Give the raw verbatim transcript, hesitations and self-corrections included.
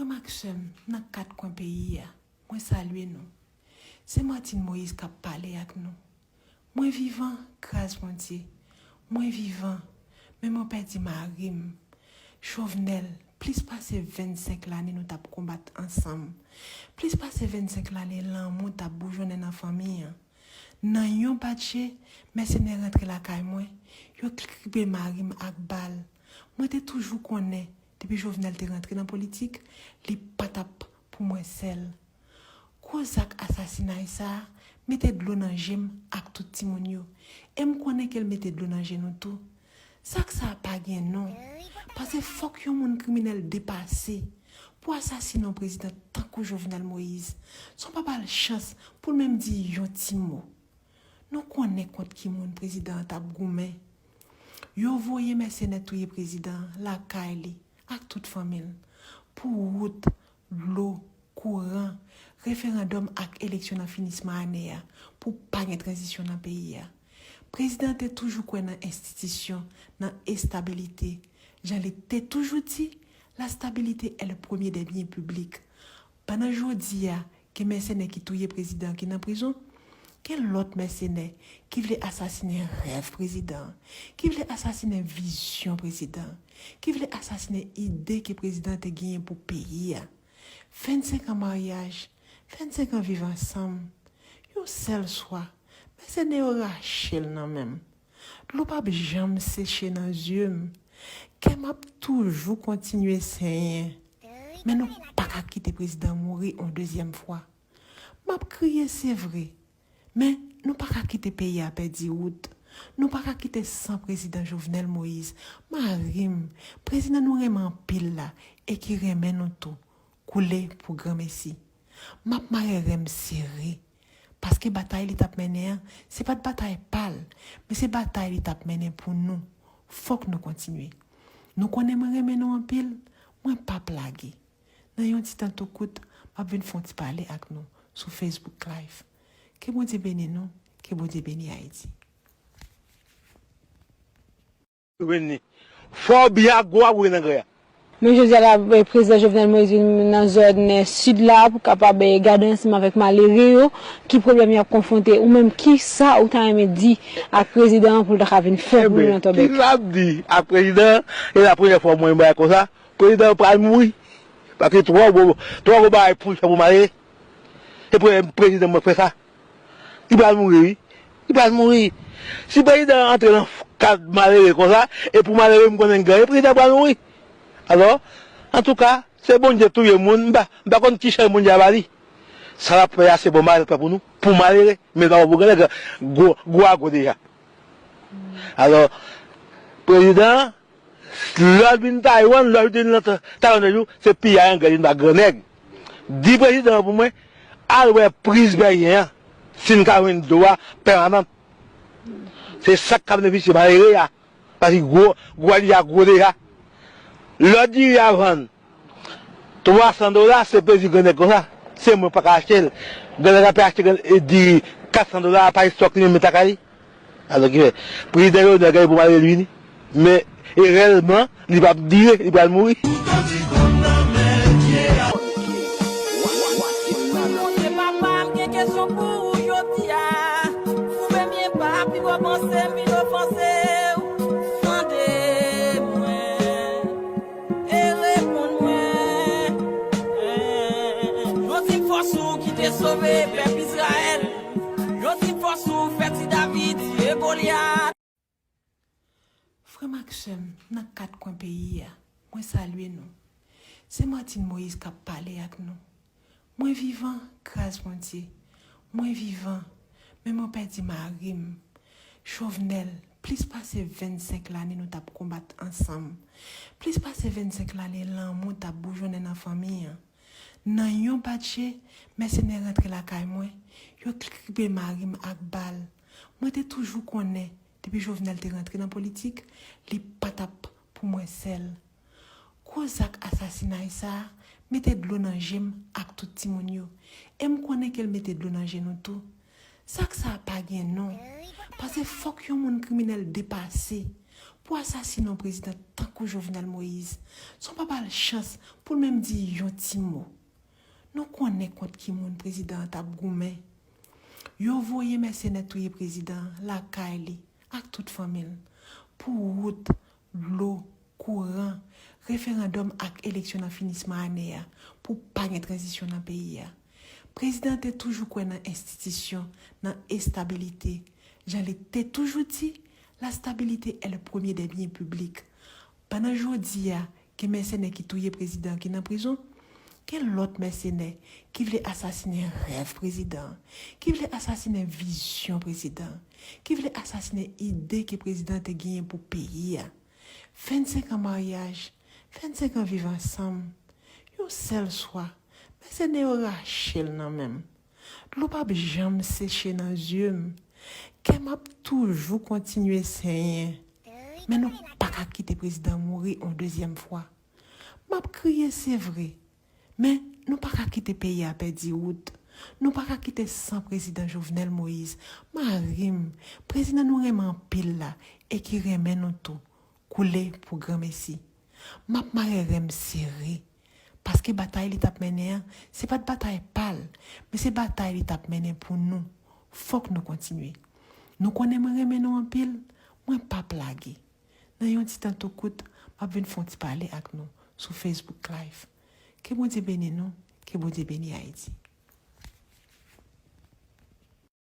Frè m ak sè m nan kat kwen peyi a, mwen salye nou. Se Martine Moïse k ap pale ak nou. Mwen vivan, gras Bondye. Mwen vivan, men mwen pèdi mari m. Jovenel, plis pase vennsenk lane nou t ap konbat ansanm. Plis pase vennsenk lane lanmou t ap boujonnen nan fanmi an. Nan yon batje, mèsenè rantre lakay mwen, yo kripe mari m ak bal. Mwen te toujou konnen, depi Jovenel te rantre nan politik, li pa t ap pou mwen sèl. Gwo zak asasinay sa a mete dlo nan je m ak tout timoun yo. E m konnen ke l mete dlo nan je nou tou. Zak sa a pa gen non. Paske fòk yon moun kriminèl depase pou asasine yon prezidan tankou Jovenel Moïse. Sa w pa ba l chans pou l menm di yon ti mo. Nou konnen kont ki moun prezidan an t ap goumen. Yo voye mèsenè touye prezidan an lakay li ak tout fanmi l pou wout, dlo, kouran, referandòm ak eleksyon nan finisman ane a pou pa gen tranzisyon nan peyi a. Prezidan an te toujou kwè nan enstitisyon, nan estabilite. Jan li te toujou di, la stabilité est le premier des biens publics. Pandan jodi a, gen mèsenè ki touye prezidan ki nan prizon, gen lòt mèsenè ki vle asasinen rèv prezidan, ki vle asasinen vizyon prezidan, ki vle asasinen ide ke prezidan te genyen pou peyi a. Vennsenk an maryaj, vennsenk an viv ansanm, yon sèl swa, mèsenè yo rache l nan men m. Dlo p ap janm seche nan zye m. Kè m ap toujou kontinye senyen. Men nou pa ka kite prezidan mouri yon dezyèm fwa. M ap kriye, se vre. Men nou pa ka kite peyi a pèdi wout. Nou pa ka kite san prezidan Jovenel Moïse, mari m, prezidan nou renmen anpil la e ki renmen nou tou, koule pou granmesi. M ap mare ren m sere. Paske batay li t ap mennen an, se pa t batay pa l, men se batay li t ap mennen pou nou. Fòk nou kontinye. Nou konnen mwen renmen nou anpil, mwen p ap lage. Nan yon ti tan tou kout, m ap vin fè yon ti pale ak nou sou Facebook Live. Ke Bondye beni nou, ke Bondye beni Ayiti. Vini. Fò byen ak gwo a boure nan grè a. Men jodi a la, prezidan Jovenel Moïse vin nan zòn sid la pou kapab gade ansanm avèk malere yo ki pwoblèm y ap konfwonte. Ou menm, kisa ou ta renmen di ak prezidan an pou l ta ka vin fè pou nou nan Tòbèk? Kisa m ap di ak prezidan an? E la premyè fwa mwen bagay konsa. Prezidan an pral mouri. Paske twò gwo, twò gwo bagay pou l fè pou malere. Se premye prezidan mwen k fè sa. Li pral mouri wi. Li pral mouri. Si prezidan an antre nan kad malere konsa, e pou malere m konnen l gen, prezidan an pral mouri. Alò, antouka, se Bondye k touye moun, m pa, m pa konn ki chans Bondye a ba li. Sa l ap fè a se bon bagay l ap fè pou nou, pou malere, men l pa bon pou grannèg, gwo, gwo a gwo deja. Alò, prezidan an, Lè w vin Taiwan, lè w vin nan Taiwan yon jou, se piyay anglè vin ba grannèg. Di prezidan an pou mwen, al wè priz Bèyen an, si n ka jwenn dlo a pèmanan. Se sa k ka benefisye malere a, paske gwo, gwo li a gwo deja. Lè diri a vann, twa san dola, se plezi grannèg konsa. Se mwen pa ka achte l. Grannèg ap achte diri kat san dola, pa estòk li menm lakay li. Alò ki fè, prezidan Jovenel gade pou malere l vini. Men, e rèlman, li p ap dire, li pral mouri. Bondye papa m gen kesyon pou ou jodi a. Ou menm ye pa pi gwo panse m vin ofanse w. Tande mwen e reponn mwen. Yo di m fòs ou ki te sove pèp Izrayèl. Yo di m fòs ou fè ti David tiye Golyat. Frè m ak sè m nan kat kwen peyi a, mwen salye nou. Se Martine Moïse k ap pale ak nou. Mwen vivan, gras Bondye. Mwen vivan, men mwen pèdi mari m. Jovenel, plis pase vennsenk lane nou t ap konbat ansanm. Plis pase vennsenk lane lanmou t ap boujonnen nan fanmi an. Nan yon batje, mèsenè rantre lakay mwen, yo kripe mari m ak bal. Mwen te toujou konnen, depi Jovenel te rantre nan politik, li pa t ap pou mwen sèl. Gwo zak asasinay sa a mete dlo nan je m ak tout timoun yo. E m konnen ke l mete dlo nan je nou tou. Zak sa a pa gen non. Paske fòk yon moun kriminèl depase pou asasine yon prezidan tankou Jovenel Moïse. Sa w pa ba l chans pou l menm di yon ti mo. Nou konnen kont ki moun prezidan an t ap goumen. Yo voye mèsenè touye prezidan an lakay li ak tout fanmi l pou wout, dlo, kouran, referandòm ak eleksyon nan finisman ane a pou pa gen tranzisyon nan peyi a. Prezidan an te toujou kwè nan enstitisyon, nan estabilite. Jan li te toujou di, la stabilité est le premier des biens publics. Pandan jodi a, gen mèsenè ki touye prezidan ki nan prizon, gen lòt mèsenè ki vle asasinen rèv prezidan, ki vle asasinen vizyon prezidan, ki vle asasinen ide ke prezidan te genyen pou peyi a. Vennsenk an maryaj, vennsenk an viv ansanm, yon sèl swa, mèsenè yo rache l nan men m. Dlo p ap janm seche nan zye m. Kè m ap toujou kontinye senyen. Men nou pa ka kite prezidan mouri yon dezyèm fwa. M ap kriye, se vre. Men nou pa ka kite peyi a pèdi wout. Nou pa ka kite san prezidan Jovenel Moïse, mari m, prezidan nou renmen anpil la e ki renmen nou tou, koule pou granmesi. M ap mare ren m sere. Paske batay li t ap mennen an, se pa t batay pa l, men se batay li t ap mennen pou nou. Fòk nou kontinye. Nou konnen mwen renmen nou anpil, mwen p ap lage. Nan yon ti tan tou kout, m ap vin fè yon ti pale ak nou sou Facebook Live. Ke Bondye beni nou, ke Bondye beni Ayiti.